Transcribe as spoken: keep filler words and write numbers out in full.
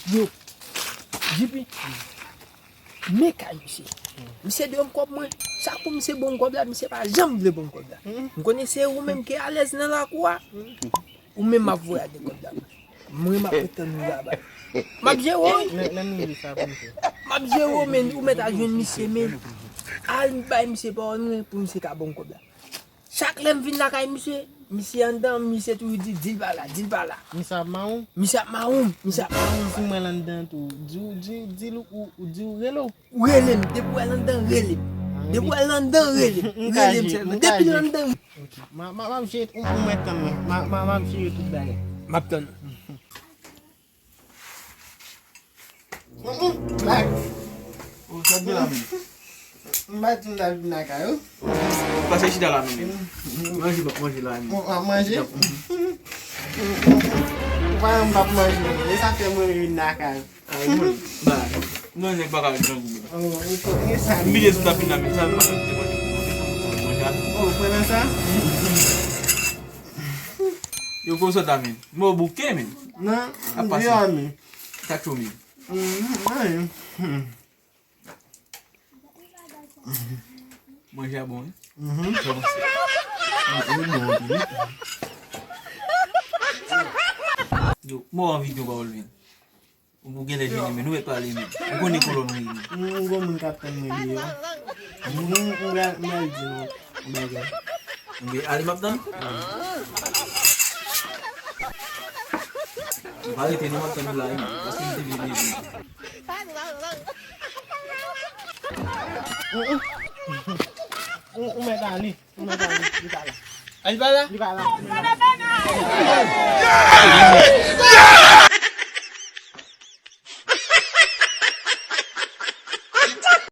Yo, J P, men kay misye. Misye dwe m kòb mwen. Chak kou misye ban m kòb la, misye pa janm vle ban m kòb la. M konnen se ou menm ki alèz nan lakou a. Ou menm m ap voye al de kòb la. Mwen, m ap ret tann ou laba. M ap jere w, wi. M ap jere w, men ou mèt al jwenn misye, men. Al bay misye pawòl mwen pou misye ka ban m kòb la. Chak lè m vin lakay misye, misye anndan, misye toujou di, di l pa la, di l pa la. Misye ap mawon? Misye ap mawon, misye ap mawon. Si m wè l anndan tou, di w, di, di l ou, ou di w rele w. Ou rele m, depi w wè l anndan, rele m. Depi w wè l anndan, rele m. Rele m sèlman. Depi l anndan. Ok. M a, m a, m ap jere ou, ou mèt tann mwen. M a, m a, m ap jere tout bagay. M ap tann ou. Black. Ou sa di la menm? M pa di m ta vin lakay ou. Pase chita la menm. Manje, m ap manje la menm. Ou ap manje? Ou pa menm p ap manje. E sa fè mwen vin lakay ou. Ay, mwen, ba, mwen nèg pa ka grangou menm. M bliye sou tapin nan menm, sa m pa fè manje pou manje, manje a. Oh, pran nan sa? Yo, kon sa ta menm. Mwen bouke menm. Nan, ap pase. Sa cho menm. Manje a bon, wi. Kòmanse. Manje bon, wi. Yo, mwen anvi gen pawòl menm. Ou genlè jennen, men nou mèt pale, men. Ou konnen kolòn ou ye, men. M gon moun k ap tann mwen deyò. M, m, m pral, m pral di nou yon bagay. Mwen ale m ap tann. Ou pa rete non, m ap tann ou la, men. Paske m te vin depi. Ou, ou mèt ale. Li pa la. Li pa la? Li pa la.